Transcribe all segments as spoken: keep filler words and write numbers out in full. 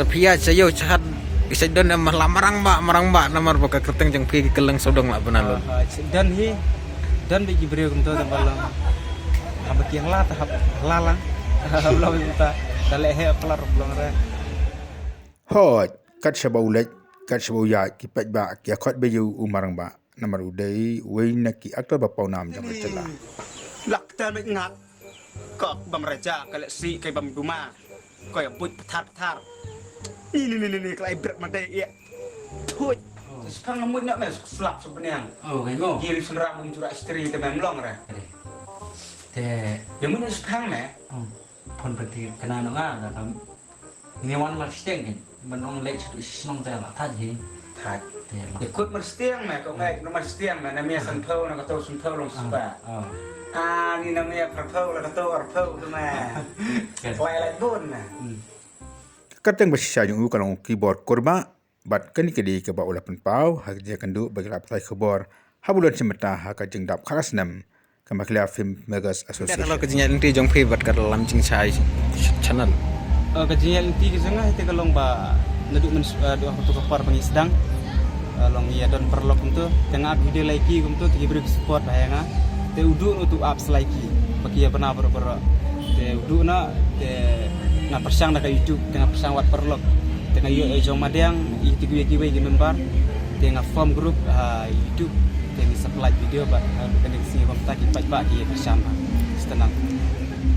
Phi ïa sha ïew sha hat, sha don em la marang ba, marang ba, namar ba ka kyrteng jong phi ki kylleng sawdong la bynalun. Ah, ah, don hi, don beit ki briew kumto tang ba long. Haba ki hla ta hap hla lang. Hap long kumta. Ta leh he plar long re. Hooid, kat shaba u leit, kat shaba u ïaid, ki paidbah ki ïa khot beit ïa u marang ba. Namar u dei uwei na ki actor ba pawnam jong ka jylla. Lak ta beit ngat. Kok bam raja ka leh si kai bam duma. Ko ïa buit pthar pthar. Ni ni ni ni ni ka lai bret ma dei ïa. Thuit. Sekarang ngemut nak mes slap sebenarnya. Oh, kayak gua. Kiri sunra mun jura istri te mem long re. Te ya mun sekarang ne. Oh, pon berarti kena nong ah, dah kam. Ini wan lah sting kan. Ban ong leh satu snong te la thait hi. Thait. Te la. Ikut merstiang me ko ngai no merstiang me na mia san pau na kato san pau long spa. Ah, ni na mia per pau la kato ar pau tu me. Klai la bun me. Ka kyrteng ba shisha jong u ka long Kibor Kurbah bad kane ka dei kaba u la pynpaw ha ka jingïakynduh ba ki la pynshai khubor ha Bulan Shim bynta ha ka jingdap khatphra snem ka Meghalaya Film Makers Association. Ka jingïaid lynti jong phi bad ka Lam Jingshai channel. Eh, ka jingïaid lynti ka jong nga hi te ka long ba naduh myn, eh, duh ha kato ka por ba ngi sdang. Eh, long ïa don paralok kumto te nga ap video lait ki kumto te ki briew ki support ba ha ïa nga. Te u duh na uto u app sa lait ki ba ki ïa bna baroh baroh. Te u duh na te nga pyrshang da ka YouTube te nga pyrshang wad paralok. Te nga ïoh ïa jong madiang ïa kiwei kiwei ki member. Te nga form group ha YouTube. Te ngi supply video bad, eh, kane ka sngi kumta ki paidbah ki ïa kyrshan ba. Sdang.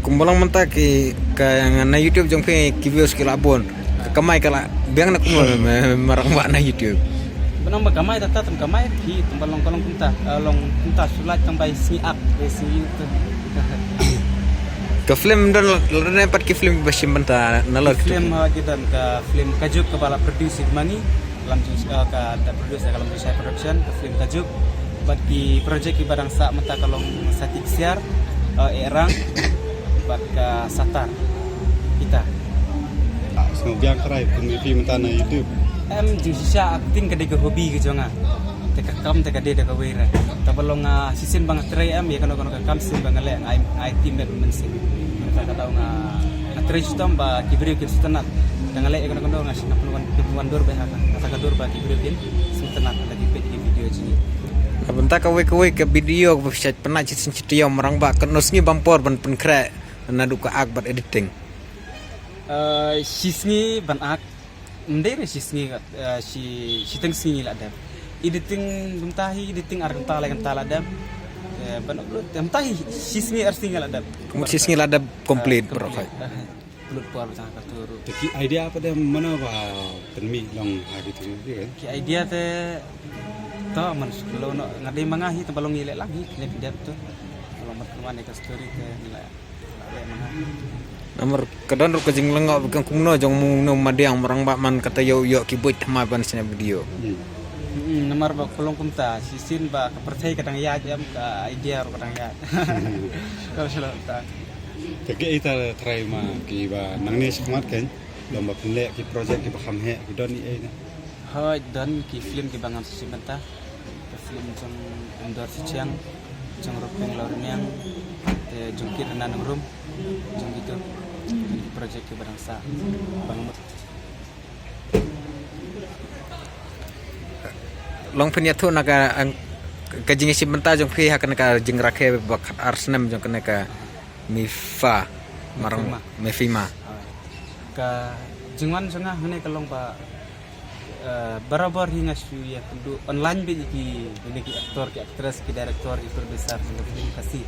Kumba long mynta ki ka na YouTube jong phi ki views ki la bun. Ka kamai ka la biang na kumba me, me, marang ba na YouTube. Ba nang ba kamai ta ta tam kamai ki tam ba long ka long kumta, eh, long kumta sulat tam bai sngi ak bai sngi tu. Ka film don la don pat ki film ba shim bynta na la film, eh, ki don ka film Kajuk kaba la produce ïa ki mangi. Lam Jing, eh, ka da produce da ka Lam Jingshai Production, ka film Kajuk. Bad ki project kiba dang sah mynta ka long Sati Ksiar, eh, Erang, bad ka Satar. Kita. Sngewbiang trai pynmih phi mynta na YouTube. Em jingshisha acting ka dei ka hobby ka jong nga. Te ka kam te ka dei da kawei re. Te ba long nga shisien ba nga trei em ïa kano kano ka kam shisien ba nga leh nga ai, nga ai team bad mynsiem. Mynta ka daw nga, nga trei shitom ba ki briew kin sngewtynnat. Te nga leh ïa kano kano nga sngewtynnat pynwan, pynwan dur bha ha ka, kata ka dur ba ki briew kin sngewtynnat lada ki peit ki video jong ngi. Bynta kawei kawei ka video kaba phi shait pynlait shisien shi taïew marang ba katno sngi bam por ban pynkhreh naduh ka act bad editing. Eh, shi sngi ban act. Ym dei re shi sngi, eh, shi, shiteng sngi ngi la dep. Editing mynta hi, editing ar kynta lai kynta la dep. Eh, ban upload mynta hi shi sngi ar sngi ngi la dep. Ka mut shi sngi la dep complete, eh, bro. Complete. Upload por ba jang ka tu ruh. Te ki idea pat de mano ba pynmih long ha ki tu, kan? Ki idea te to man skullo no nga dei ma nga hi te ba long ngi leh lang hi, leh dep tu. Ba long mat kynwan ïa ka story te ngi la Namar ka don ruh ka jinglyngngoh ba kan kumno jong mu no madiang marang ba man kata ïoh ïoh ki buit thymmai ban shna video. Hmm. Hmm, namar ba ka long kumta shisien ba ka pyrthei ka dang ïaid em ka idea ruh ka dang ïaid. Ka shalom ta. Te ki ita trai ma ki ba nangne shakhmat kan long ba pynleh ki project ki ba kham heh ki don i ei na. Hooid, don ki film kiba ngam sngewsih bynta. Ka film jong Umdor Sichiang, jong Rupeng Lorniang, te jong Kit Rana Nongrum, jong kito. Jong ki project kiba dang sah. Bang mut. Long phin ïathuh na ka, ang, ka jingïashim bynta jong phi ha kane ka jingrakhe ba khatar snem jong kane ka Mifa. Marang Mifima. Mifima. Ka jingwan jong nga hangne ka long ba Eh, barabor hi nga shu ïakynduh online beit ïa ki, ïa ki actor, ki actress, ki director, ki producer jong ka film Khasi.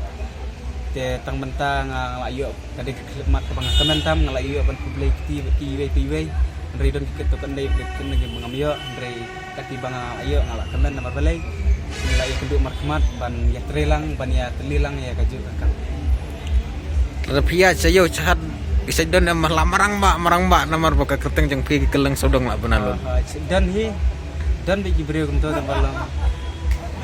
Te tang mynta nga la ïoh ka dei ka khyllipmat kaba nga kmen tam, nga la ïoh ban khublei kti bad kiwei kiwei. Hynrei don ki kit to kynthei bad kynthei ba ngam ïoh, hynrei kati ba nga la ïoh nga la kmen namar balei. Nga la ïakynduh markhmat ban ïatrei lang, ban ïatylli lang ïa kajuh ka kam. Lada phi ïaid sha ïew sha hat, sha don em la marang ba, marang ba namar ba ka kyrteng jong phi ki kylleng sawdong la bynalun. Ah, ah, don hi, don beit ki briew kumto tang ba long.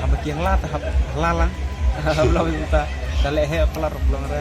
Haba ki hla ta hap hla lang. Hap long kumta. Ta leh he plar long re.